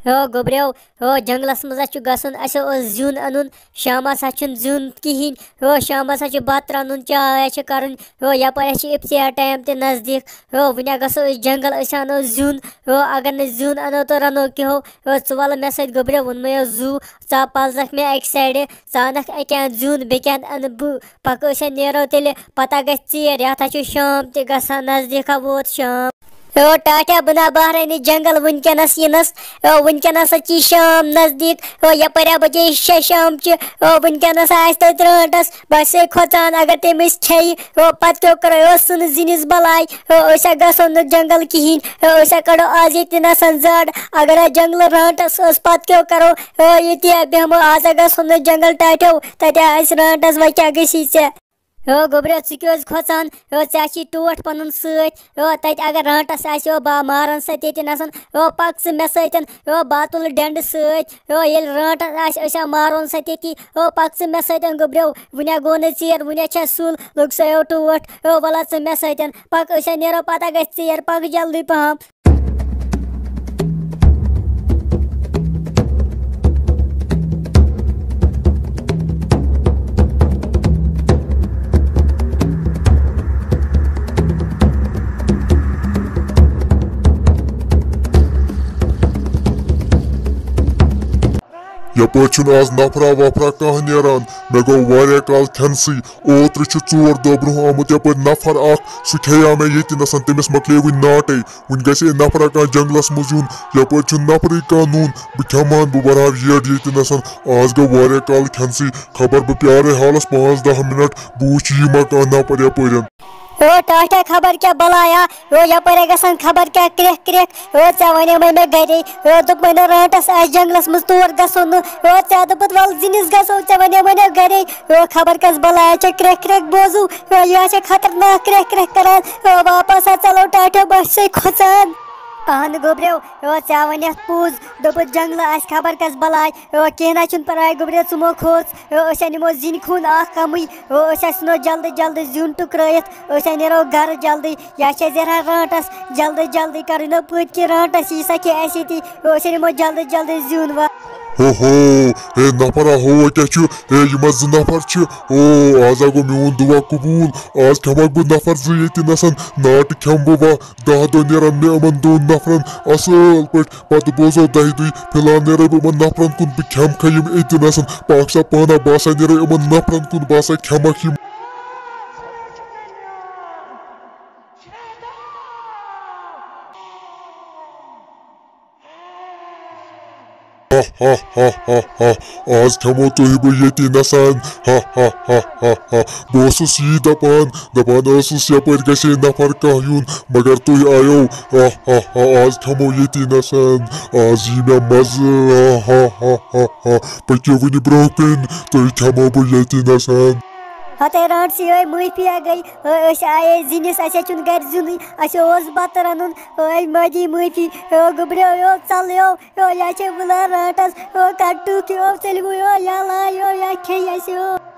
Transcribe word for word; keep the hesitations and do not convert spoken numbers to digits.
ہو گوٚبریو، ہو جنگلس منٛز ہا چھُ گژھُن، اسہِ اوس زیُن انُن، شامس ہا چھُنہٕ زیُن کِہیٖنۍ۔ ہو شامس ہا چھُ بتہٕ رنُن، چاے ہا چھِ کرٕنۍ۔ ہو یپٲرۍ ہا چھُ افطار ٹایم تہِ نزدیٖک۔ ہو وُنہِ ہا گژھو أسۍ جنگل، أسۍ انو زیُن۔ ہو اگر نہٕ زیُن انو تہٕ رنو کیٛاہ ہو؟ ہو ژٕ وَلہٕ مےٚ سۭتۍ گوٚبریو، ووٚنمَے یو زُو، ژٕ ہا پلزکھ مےٚ اکہِ سایڈٕ، ژٕ انکھ اکہِ اندٕ زیُن، بیٚکہِ اندٕ انہٕ بہٕ۔ پکو أسۍ ہا نیرو تیٚلہِ، پتہ گژھِ ژیر، یتھ ہا چھُ شام تہِ گژھان، نزدیٖک ہا ووت شام۔ او ٹاٹھیا، بہٕ نا بہرٲنی جنگل وٕنکیٚنس یِنس۔ او وٕنکیٚنس ہا چی شام نزدیٖک۔ او یپٲرۍ ہا بجے شےٚ شام چہِ۔ او وٕنکیٚنس آسہِ تتہِ رانٹس، بس ہے کھۄژان اگر تٔمۍ أسۍ کھیٚیہِ۔ او پتہٕ کیٛاہ کرو؟ او سٕنٛز زِنِس بلاے۔ او أسۍ ہا گژھو نہٕ جنگل کِہیٖنۍ۔ او أسۍ ہا کڑو آز ییٚتہِ نسن زڈ۔ اگر ہا جنگلہٕ رانٹس ٲس، پتہٕ کیٛاہ کرو؟ او ییٚتی ہا بیٚہمو، آز ہا گژھو نہٕ جنگل ٹاٹھیو، تتہِ ہا آسہِ رانٹس، وۄنۍ کیٛاہ گژھی ژےٚ؟ او گوٚبریو، ژٕ کیٛاہ حظ کھۄژان؟ او ژےٚ ہا چھی ٹوٹھ پنُن سۭتۍ۔ او تتہِ اگر رانٹس آسہِ، او بہٕ ہا مارن سۄ تیٚتہِ نسن۔ او پکھ ژٕ مےٚ سۭتۍ۔ او بہٕ ہا تُلہٕ ڈنڈٕ سۭتۍ۔ او ییٚلہِ رانٹس آسہِ، أسۍ ہا مارون سۄ تیٚتی۔ او پکھ ژٕ مےٚ سۭتۍ گوٚبریو، وُنہِ ہا گوٚو نہٕ ژیر، وُنہِ ہا چھےٚ سُل، لوٚگ سۄ او ٹوٹھ۔ او وَلہٕ ژٕ مےٚ سۭتۍ، پکھ أسۍ ہا نیرو، پتہ گژھِ ژیر، پکھ جلدی پہم۔ یپٲرۍ چھُنہٕ آز نفرا وفرا کانٛہہ نیران۔ مےٚ گوٚو واریاہ کال کھٮ۪نسٕے۔ اوترٕ چھُ ژور دۄہ برونٛہہ آمُت یپٲرۍ نفر اکھ، سُہ کھیٚیاو مےٚ ییٚتہِ نسن، تٔمِس مۄکلے وُنہِ ناٹے۔ وُنہِ گژھِ ہے نفرا کانٛہہ جنگلس منٛز یُن، یپٲرۍ چھُنہٕ نفرٕے کانٛہہ نوٗن۔ بہٕ کھٮ۪مہٕ ہن، بہٕ برہاو یٔڈ ییٚتہِ نسن۔ آز گوٚو واریاہ کال کھٮ۪نسٕے، خبر بہٕ پیارے حالس پانٛژھ دَہ منٹ، بہٕ وٕچھِ یہِ ما کانٛہہ نفر یپٲرۍ۔ او ٹاٹھا، خبر کیٛاہ بلایا، او یپٲرۍ گژھان خبر کیٛاہ کرٛٮ۪کھ کرٛٮ۪کھ۔ او ژےٚ وَنیومَے مےٚ گَرے، او دوٚپمَے نہ رانٛٹَس آسہِ جنٛگلَس منٛز، تور گژھو نہٕ۔ او ژےٚ دوٚپُتھ وَلہٕ زِنِس گژھو، ژےٚ وَنیومَے نہ گَرے۔ او خبر کَس بَلایا چھےٚ کرٛٮ۪کھ کرٛٮ۪کھ بوزُو۔ او یہِ ہا چھےٚ خطرناک کرٛٮ۪کھ کرٛٮ۪کھ کران۔ او واپَس ہا ژَلو ٹاٹھیو، بہٕ چھَسَے کھۄژان۔ اہن گوٚبریو، او ژےٚ وَنیتھ پوٚز، دوٚپُتھ جنٛگلہٕ آسہِ خبر کَس بَلاے۔ او کینٛہہ نہ چھُنہٕ پَرواے گوٚبریو، ژٕ مہٕ کھوژ۔ او أسۍ ہا نِمو زِنۍ خوٗن اَکھ کَمٕے۔ او أسۍ ہا ژھٕنو جلدی جلدی زیُن ٹُکرٲیِتھ۔ أسۍ ہا نیرو گرٕ جلدی، یا چھِ أسۍ زینہٕ ہا رانٹس جلدی جلدی کرٕنۍ، نہ پٔتۍ کِنۍ رانٹس یی سا کھے اَسہِ ییٚتی۔ أسۍ ہا نِمو جلدی جلدی زیُن وا۔ ہو ہو، ہے نفرا، ہو کیٛاہ چھُ؟ ہے یِم ہا زٕ نفر چھِ۔ او آز ہا گوٚو میون دُعا قبوٗل۔ آز کھٮ۪مکھ بہٕ نفر زٕ ییٚتہِ نسن۔ ناٹہٕ کھٮ۪مہٕ بہٕ وا۔ دَہ دۄہ نیرن مےٚ یِمن دۄن نفرن اصٕل پٲٹھۍ۔ پتہٕ بوزو دَہہِ دُہۍ، فی الحال نیرے بہٕ یِمن نفرن کُن، بہٕ کھٮ۪مہٕ کھا یِم أتۍ نسن۔ پاکھ سا پانہ، بہٕ ہسا نیرے یِمن نفرن کُن، بہٕ ہسا کھٮ۪مکھ یِم۔ ہا ہا ہا ہا ہا۔ آز کھٮ۪مو تُہۍ بہٕ ییٚتی نسن۔ ہا ہا ہا ہا ہا۔ بہٕ اوسُس یی دپان، دپان اوسُس یپٲرۍ گژھِ ہے نفر کانٛہہ یُن، مگر تُہۍ آیو۔ ہا ہا ہا۔ آز کھٮ۪مو ییٚتی نسن۔ آز یی مےٚ مزٕ۔ ہا ہا ہا ہا ہا۔ پٔکِو وُنہِ برونٛہہ کُن، تُہۍ کھٮ۪مو بہٕ ییٚتی نسن۔ ہتے رانٹسی، ٲے معٲفی ہا گٔے۔ ٲے أسۍ آیے زِنِس، اَسہِ ہا چھُنہٕ گرِ زیُنٕے، اَسہِ اوس بَتہٕ رَنُن۔ ٲے مٲدی معٲفی۔ او گوٚبریو، او ژَل، او، او یا چھے وٕلان رانٹس۔ او کَڑ ٹُکھ، او ژٔلِوٕے، او یا لاے، او یا کھے اَسہِ، او۔